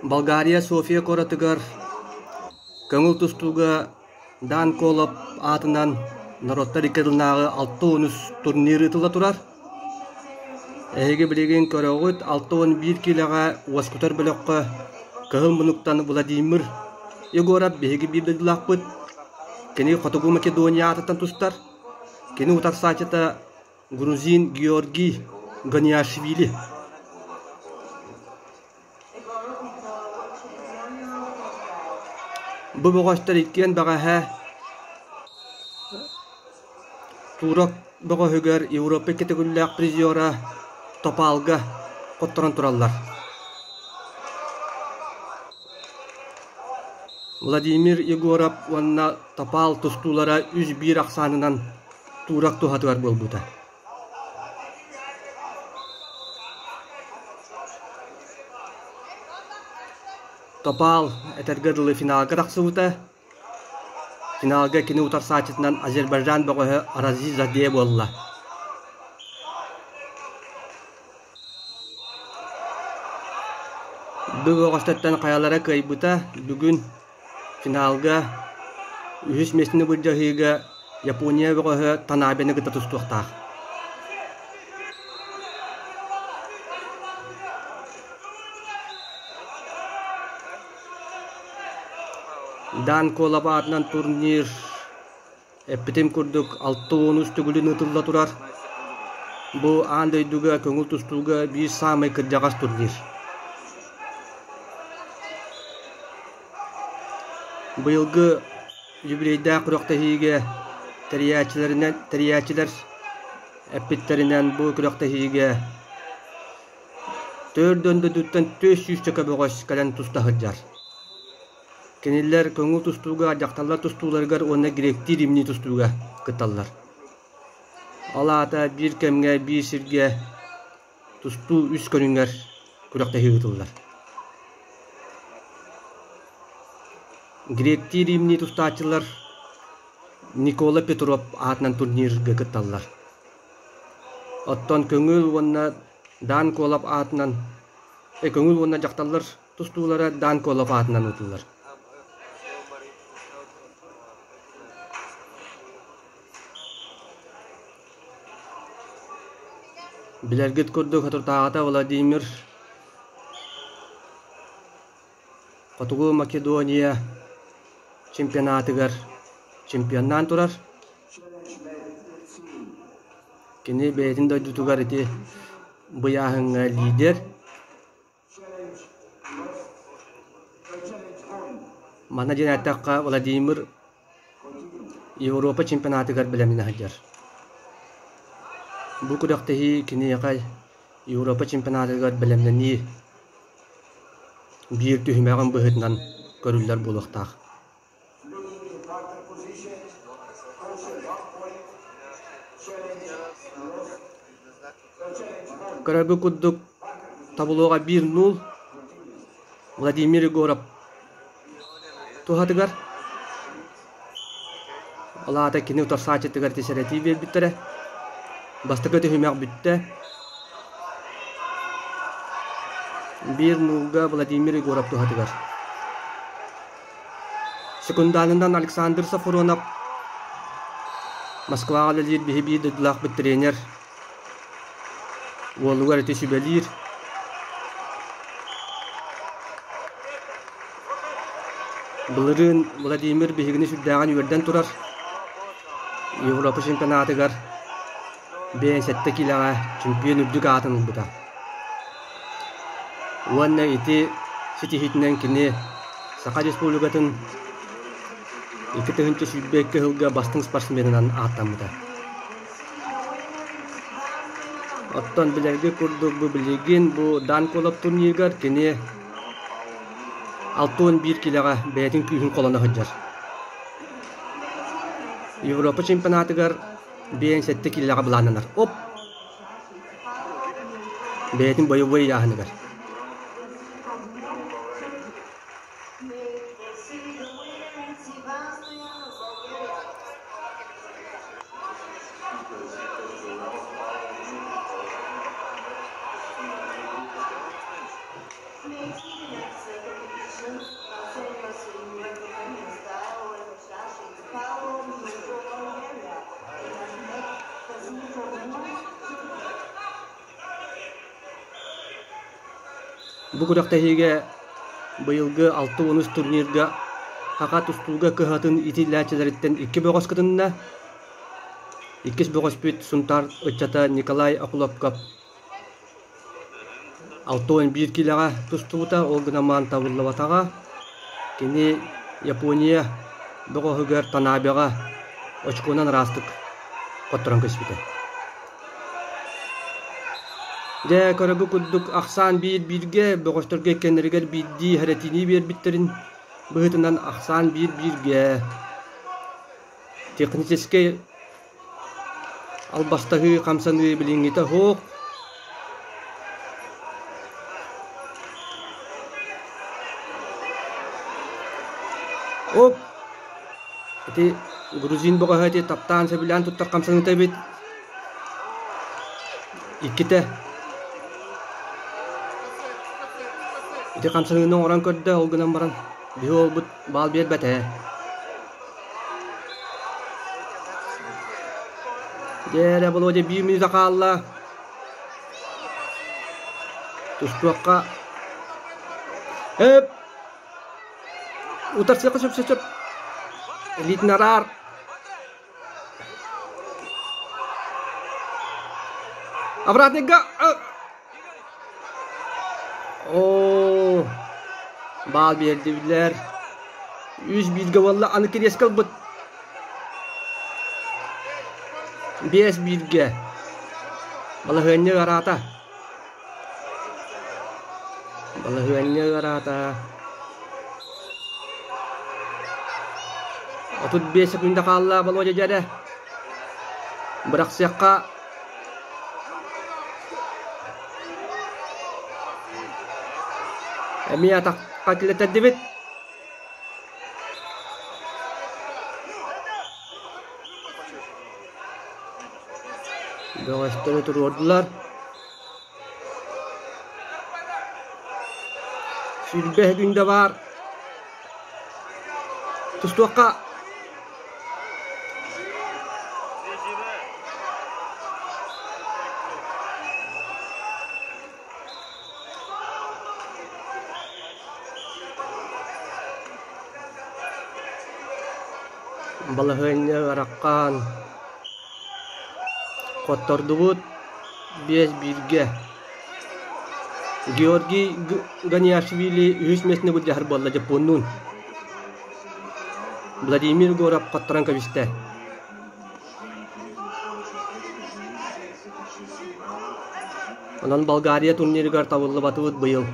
Болгария София куоратыгар көҥүл тустууга Дан Колоп аатынан норуоттар икки ардыларынааҕы 63 турнир ыытылла турар. Эһиги билигин көрөҕүт, 61 киилэҕэ уоскутар бөлөххө Кыһыл Мунуктан Владимир Егоров биһиги биир дойдулаахпыт. Кини Хотугу Македония аатыттан тустар. Кини утарсааччыта Грузин Георгий Гониашвили. Бу бөҕөстөр иккиэн бэҕэһээ Турок бөҕөһүгэр Европа икки төгүллээх призера Топалга хотторон тураллар. Владимир Егоров уонна Топал тустуулара 3-1 ахсаанынан Турок туһатыгар буолбута. Топал этэргэ дылы финалга тахсыбыта. Финалга кини утарсааччытынан Азербайджан бөҕөһө Арази Заде буолла. Бу бөҕөстөртөн хайалара кыайбыта бүгүн Финалга үһүс миэстэни былдьаһыыга Япония бөҕөһө Танабены кытта тустуохтаах. Дан Колоп аатынан турнир Эппитим курдук, 63 төгүлүн ыытылла турар. Бу аан дойдуга көҥүл тустууга биир саамай кырдьаҕас турнир. Быйылгы юбилейдаах күрэхтэһиигэ тэрийээччилэринэн тэрийээччилэр эппиттэринэн бу күрэхтэһиигэ төрдөн дойдуттан 400 бөҕөс кэлэн туста сылдьар. Кинилэр көҥүл тустууга, дьахталлар тустууларыгар уонна гректии римнии тустууга кытталлар. Ол аата биир кэмҥэ биир сиргэ тустуу үс көрүҥэр күрэхтэһии ыытыллар. Гректии римнии тустааччылар Никола Петров аатынан турнирга кытталлар. Оттон көҥүл уонна Дан Колоп аатынан көҥүл уонна дьахталлар Тустуулара Дан Колоп аатынан ыытыллар. Билэргит курдук, соторутааҕыта Владимир Хотугу Македония чемпионатыгар чемпионнаан турар. Кини бэйэтин дойдутугар ити быйааһыҥҥа лидер. Манна диэн эттэххэ, Владимир Европа чемпионатыгар бэлэмнэнэ сылдьар. Бу күрэхтэһии киниэхэ Европа чемпионатыгар бэлэмнэнии биир түһүмэҕин быһыытынан көрүллэр буолуохтаах. Көрөргүт курдук, таблоҕа биир нуул Владимир Егоров туһатыгар Ол аата кини утарсааччытыгар сэрэтии биэрбиттэрэ. Бастакы түһүмэх бүттэ. Биир нуулга Владимир Егоров туһатыгар. Секунданынан Александр Сафронов Москваҕа үлэлиир биһи биир дойдулаахпыт тренер уолугар ити сүбэлиир. Былырыын Владимир биһигини сүрдээҕин үөрдэн турар. Европа чемпионатыгар 57 киилэҕэ чемпион үрдүк аатын ылбыта. Уонна ити ситиһиитинэн кини Саха Республикатын 2022 сылга бастыҥ спортсменынан ааттаммыта. Оттон билэргэ курдук бу билигин бу Дан Колоп турнирыгар кини 61 киилэҕэ бэйэтин күүһүн холоно сылдьар. Европа чемпионатыгар 57 киилэҕэ былааннанар. Оп! Бэйэтин боевой ыйааһыныгар. Бу күрэхтэһиигэ быйылгы 60 турнирга Саха тустууга кыһатын иитиллээччилэриттэн икки бөҕөс кытынна. Иккис бөҕөспүт Сунтаар ыччата Николай Охлопков 61 киилэҕэ тустубута, ол гынан баран табыллыбатаҕа. Кини Япония бөҕөһүгэр Танабеҕа очконан ыраастык хотторон көспүтэ. Дьэ, көрөргө курдук ахсаан биир-бииргэ, бөҕөстөргө иккиэннэригэр биирдии хэрэтиини биэрбиттэрин быһыытынан ахсаан биир-бииргэ. Техническэй албастаһыы, хамсаныы билиҥҥитэ суох. Оп! Ити грузин бөҕөһө ити таптаан сөбүлээн туттар хамсаныыта эбит. Иккитэ. Ити хамсаныыны оҥорон көрдө, ол гынан баран биһи уолбут баал биэрбэтэ. Дьэ эрэ, Володя биир мүнүүтэ хаалла. Тустуохха. Эп! Утарсыахха сөп сөп сөп. Илиитин араар. Обратныйга. Оо, баал биэрдилэр. Үс бииргэ буолла, аны кириэскэ ылбыт. Биэс бииргэ. Балаһыанньа ыараата. Балаһыанньа ыараата. 35 секунда хаалла, Володя дьэ эрэ. Бырахсыахха. Эмиэ атахха килэтэрдибит. Бөҕөстөрү туруордулар. 20 күндэ баар. Тустуохха Балаһыанньа ыараххан. Хоттордубут биэс бииргэ. Георгий Ганиашвили үһүс миэстэни былдьаһар буолла Дьоппуоннуун. Владимир Егоров хотторон кэбистэ. Онон Болгария турнирыгар табыллыбатыбыт быйыл.